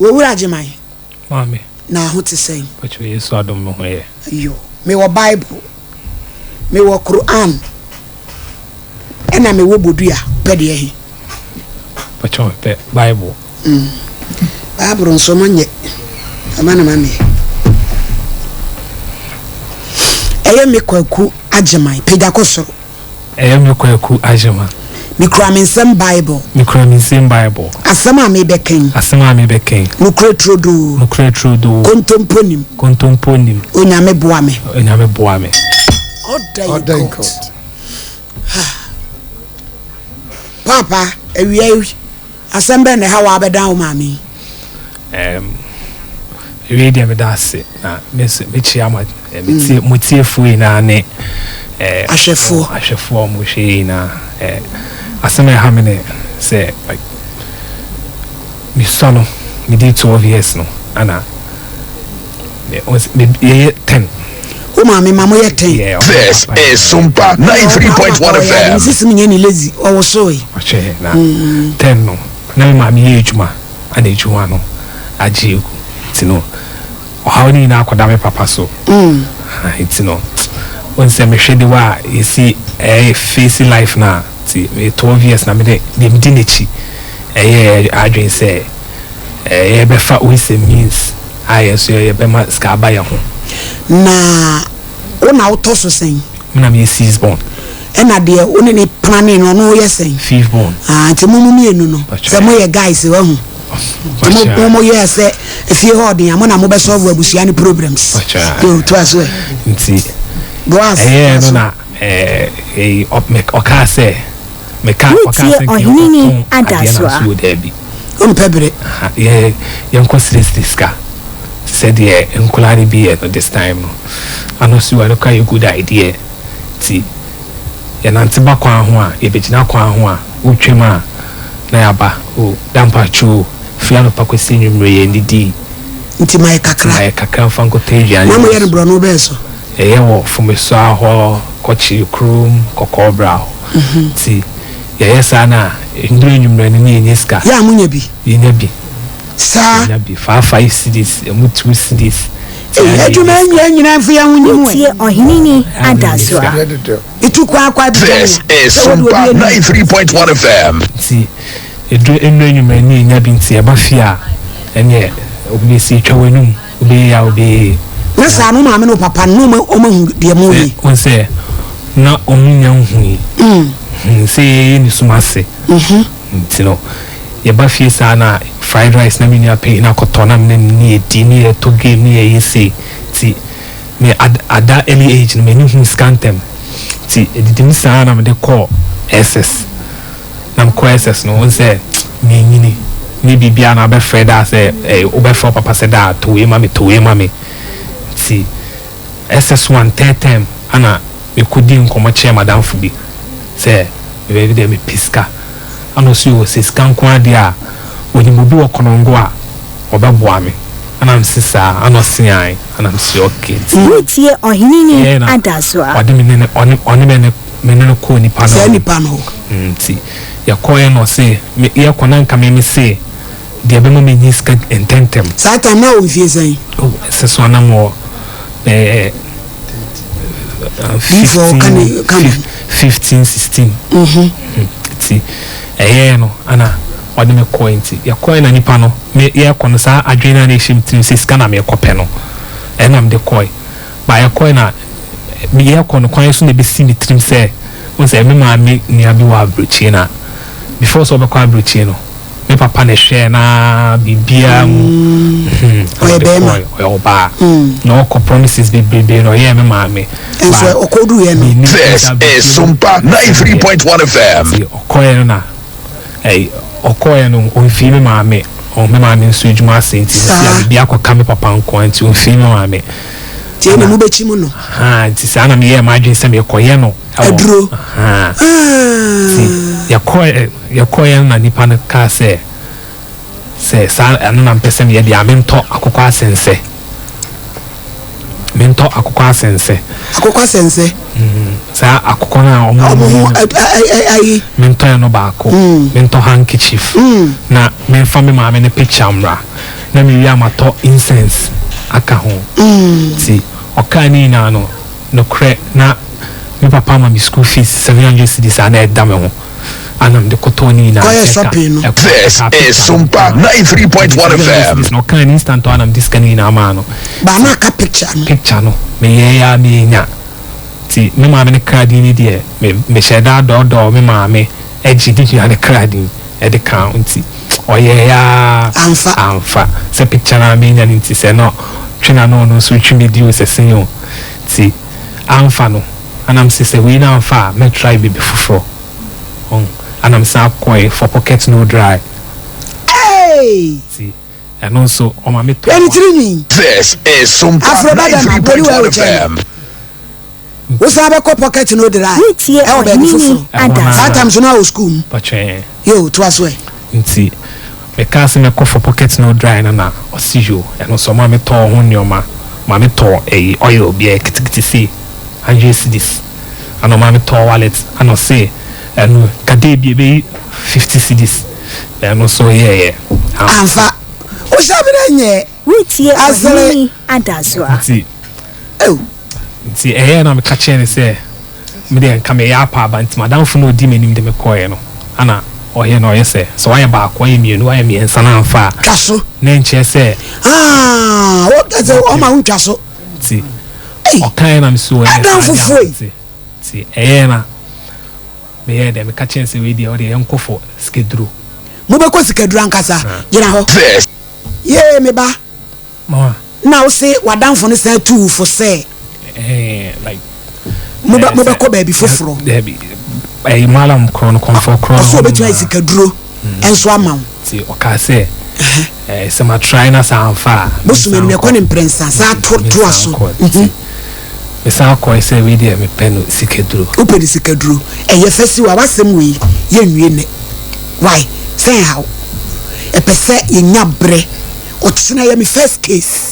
Owura Agyeman. Maame. Na ho te sɛn? Pacho Yesu adom me ho yɛ. Yo, mewɔ Bible, mewɔ Quran, ɛna mewɔ bodua, pɛ deɛ he? Pacho mepɛ Bible. Mm. Bible nso no nyɛ, ɛma no ma meɛ. Ɛyɛ me Kwaku Agyeman, pagya kɔ soro. Ɛyɛ me Kwaku Agyeman. Mekura me nsam Bible. Mekura me nsam Bible. Asɛm a merebɛka yi. Asɛm a merebɛka yi. Nokorɛ turodoo. Nokorɛ turodoo. Kontompo nnim. Kontompo nnim. Onyame boa me. Onyame boa me. Order in court. Paapa, awia yi, asɛm bɛn na ɛha wo a wabɛdan wo maame yi? Um, awiei deɛ meda ase na me nso mekyia ma eh, metie mm. mo tiefoɔ nyinaa ne eh, ahwɛfoɔ ahwɛfoɔ a wɔhwɛ yɛ nyinaa eh, asɛm a ɛha me ne sɛ like mesua no medi 12 years no ana yɛyɛ 10. Wo maame ma moyɛ 10. This is Sumpa 93.1 FM. Sisi mi nyɛ ne lazy ɔwosoe. Ɔhwɛ na 10 no na me maame yɛ adwuma ana adwuma no agye agu nti no ɔhaw no nyinaa akɔda me papa so. Nti no wohu sɛ mehwɛ de wa a yɛsi ɛyɛ face life no a nti meyɛ 12 years na mede deɛ medi n'akyi ɛyɛ adwene sɛ yɛbɛfa ways and means a yɛn nso yɛbɛma sika aba yɛn ho. Na wo na wotɔ so sɛn? Me na meyɛ sixth born. Ɛna deɛ wo ne ne planee no ɔno yɛ sɛn? Fifth born. Ah, nti mo mo mmienu no sɛ mo yɛ guys wahu. Nti mo mo yɛ sɛ efie hɔ ɔden a mo na mo bɛ solve abusua ne problems. Yo, to aso ɛ. Nti ɛyɛ no na ɛɛ ɔkaa sɛ meka ɔkaa sɛ nka yɛnkɔtɔn adeɛ na so wɔ daabi. Wompɛ bere. Yɛ yɛnkɔ siresire sika sɛdeɛ nkwadaa no bi yɛ no this time no. Ano so ɛno koraa yɛ good idea. Nti yɛnante ba kwan ho a, yɛbɛgyina kwan ho a, wotwam a na yɛaba o, dampakye o, firi anɔpa kɔsi anwummerɛ yɛnnidii. Nti ma yɛ kakra. Ma yɛ kakra mfa nkɔtɔ aduane. Na moyɛ no borɔno bɛn so? Yɛyɛ wɔ Fumesoa hɔ, Kɔkyere kurom, Kɔkɔɔbra hɔ. Nti yɛyɛ saa no a, ɛduru anwummerɛ no na yɛnya sika. Yɛ a monya bi? Yɛnya bi. Saa. Yɛnya bi, 5 5 cedis, ɛmu 2 cedis. Ei, adwuma nyɛ nyinaa mfa yɛn ho nyi mu ɛ. Wotie Ɔheneni Adasoa. Etu kwan akɔ Abidjan This a, is sɛ wode obi Sumpa anim. 93.1 FM. Nti ɛduru ɛnnuru anwummerɛ ne yɛnya bi nti yɛba fie a, ɛneɛ obi bɛsi atwa w'anum, wobɛyɛ yie a wobɛyɛ yie. Na saa no wo maame ne wo papa no na wɔn ahu deɛ moreyɛ yi? Wohu sɛ na wɔn nnya nhui sɛ yɛyɛ ne sum ase. Nti no yɛba fie saa na fried rice na me nua panyin akɔtɔ na me ne no ne yɛdi ne yɛtɔ game ne yɛyɛ sei nti me at at that early age no m'ani huu sika ntɛm nti ɛdidi mu saa na mede kɔɔ SS na mekɔɔ SS no wohu sɛ menyini ne biribiara na wobɛfrɛ daa sɛ eh, wobɛfrɛ wo papa sɛ daa tɔ wei ma me tɔ wei ma me nti SS one third term ana mekɔdii nkɔmmɔ kyerɛɛ m'adamfo bi sɛ me baabi deɛ mepɛ sika ana ɔse oo sɛ sika nko ara deɛ a ɔnim obi wɔ Konongo a ɔbɛboa me ana mese saa ana ɔse ae ana mese okay nti Wotie Ɔheneni ɛyɛɛ na Adasoa. ɔde me ne no ɔne ɔne me ne me ne no kɔɔ nipa no Saa hɔ nipa no hɔ. nti yɛkɔeɛ na ɔse me yɛkɔ na nka me mese deɛ ɛbɛma manya sika ntɛntɛm. Saa time na wɔ mfie sɛn? Oh, ɛsɛ so ana mewɔ bɛyɛ 15, 15, 16. Nti ɛyɛɛ no ana ɔde me kɔɛ nti yɛkɔɛ na nipa no me yɛkɔ no saa adwene no a na ɛhyɛ me tirim sɛ sika na mekɔpɛ no ɛna mede kɔɛ ba yɛkɔɛ na yɛkɔ no kwan so na ɛbɛsi me tirim sɛ wohu sɛ me maame nua bi wɔ aburokyie na before sɛ ɔbɛkɔ aburokyie no me papa na ɛhwɛɛ na biribiara mu. Ɔyɛ bɛrima. Ɔyɛ ɔbaa. Na ɔkɔ promises bebrebe na ɔyɛɛ me maame. Nso ɔkɔduruiɛ no. This is Sumpa 93.1 FM. Nti ɔkɔeɛ no na ɛyi ɔkɔeɛ no ɔmfii me maame. Ɔn me maame nso adwuma ase nti sisi a biribi akɔka me papa nko ara nti ɔmfii me maame. Nti ɛna mobɛkyi mu no. Nti saa na meyɛɛ m'adwene sɛ mekɔyɛ no. Aduro. Nti yɛkɔɛ yɛkɔeɛ no na nipa no kaa sɛ sɛ saa ɛno na mpɛ sɛ meyɛ deɛ a mentɔ akokɔ asensɛ mentɔ akokɔ asensɛ. Akokɔ asensɛ. Saa akokɔ no a wɔn wɔn ho ayi. Mentɔ ɛno baako. Mentɔ handkerchief. Na memfa me maame ne picture mmra. Na mewie a matɔ incense aka ho. Nti ɔkaa ne nyinaa no, nokorɛ na me papa ama me school fees 700 cedis a na ɛda me ho a na mede kɔtɔɔ ne nyinaa. Kɔyɛ Nti ɛka shopping no. ɛkɔ This ɛkaa is picture no Sumpa nkoaa. 93.1 700 FM. cedis na ɔkaa ne instant hɔ a na mede sika no nyinaa maa no. Ba Nti na aka picture no. picture no meyɛɛ a menya. Nti me maame ne kra din no deɛ me mehyɛɛ da dɔɔdɔɔ me maame gye ne nua ne kra din de kaa ho nti ɔyɛɛ ara Amfa. amfa sɛ picture no a menya no nti sɛ na twe na na ɔno nso retwe me di o sɛ sen o nti amfa no ana mese sɛ wei no amfa a mɛ try biribi foforɔ ɔn ana mesan kɔɛ for pocket no dry. Eeii! Nti ɛno nso ɔma me Hwɛ tɔɔ ne a. tiri nwi. This is Sumpa Afro ba bɛma broni wɔ 93.1 ɛwɔ kyɛn FM. no. Wo san bɛkɔ pocket no dry Woretie ɛwɔ baabi Ɔheneni foforo. Ɛhɔ no Saa ara. Adasoa. time so na wɔ school mu. Patwɛn. Yo, toa so ɛ. Nti mekaa sɛ mɛkɔ for pocket no dry no na ɔse yo ɛno nso ɔma me tɔɔ ho nnoɔma ma me tɔɔ ɛyi oil bi ɛyɛ ketekete sei hundred cedis ɛna ɔma me tɔɔ wallet ɛna ɔse ɛno ka day bi ɛbɛyi 50 cedis na ɛno nso yɛɛyɛ amfa. Amfa. Wo hyɛ berɛ nyɛɛ. Woretie Asere. Ɔheneni Adasoa. Nti Ew. Nti ɛyɛɛ na meka kyerɛɛ no sɛ me deɛ nka meyɛ apa aba nti m'adamfo no a ɔdi m'anim de me kɔeɛ no ana ɔyɛ na ɔyɛ sɛ sɛ wayɛ baako wayɛ mmienu wayɛ mmiɛnsa na amfa a Twa so. na ɛnkyerɛ sɛ Ah, wo sɛ ɔma wo ntwa so. Nti Ei, ɔkaeɛ na mese ɔyɛ saa adamfo deɛ a foe. mete nti ɛyɛɛ na meyɛɛ dɛ meka kyerɛɛ no sɛ wei deɛ ɔdeɛ yɛnkɔ for sikaduro. Mobɛkɔ sikaduro ankasa. Gyina hɔ. This Yee, me ba. Mama. Na wo se w'adamfo no san tuu wo fo sɛ. Ɛɛ like. Mobɛ mobɛkɔ baabi foforɔ. Dɛbi ɛyi malam korɔ no kɔnfɔ korɔ no. Ɔsɛ ɔbɛtumi ayɛ sikaduro nso ama wo. Ti ɔkaa sɛ ɛɛ sɛ ma try na sɛ anfa a. Bosom anim ɛkɔ ne mprɛnsa saa to toa so. Mesan kɔɛ sɛ wei deɛ mepɛ no sikaduro. Wopɛ no sikaduro ɛyɛ fɛ si wa w'asɛm wei yɛnwie nnɛ why sɛ ɛnha wo ɛpɛ sɛ yɛnya berɛ. Ɔkyena yɛ me first case.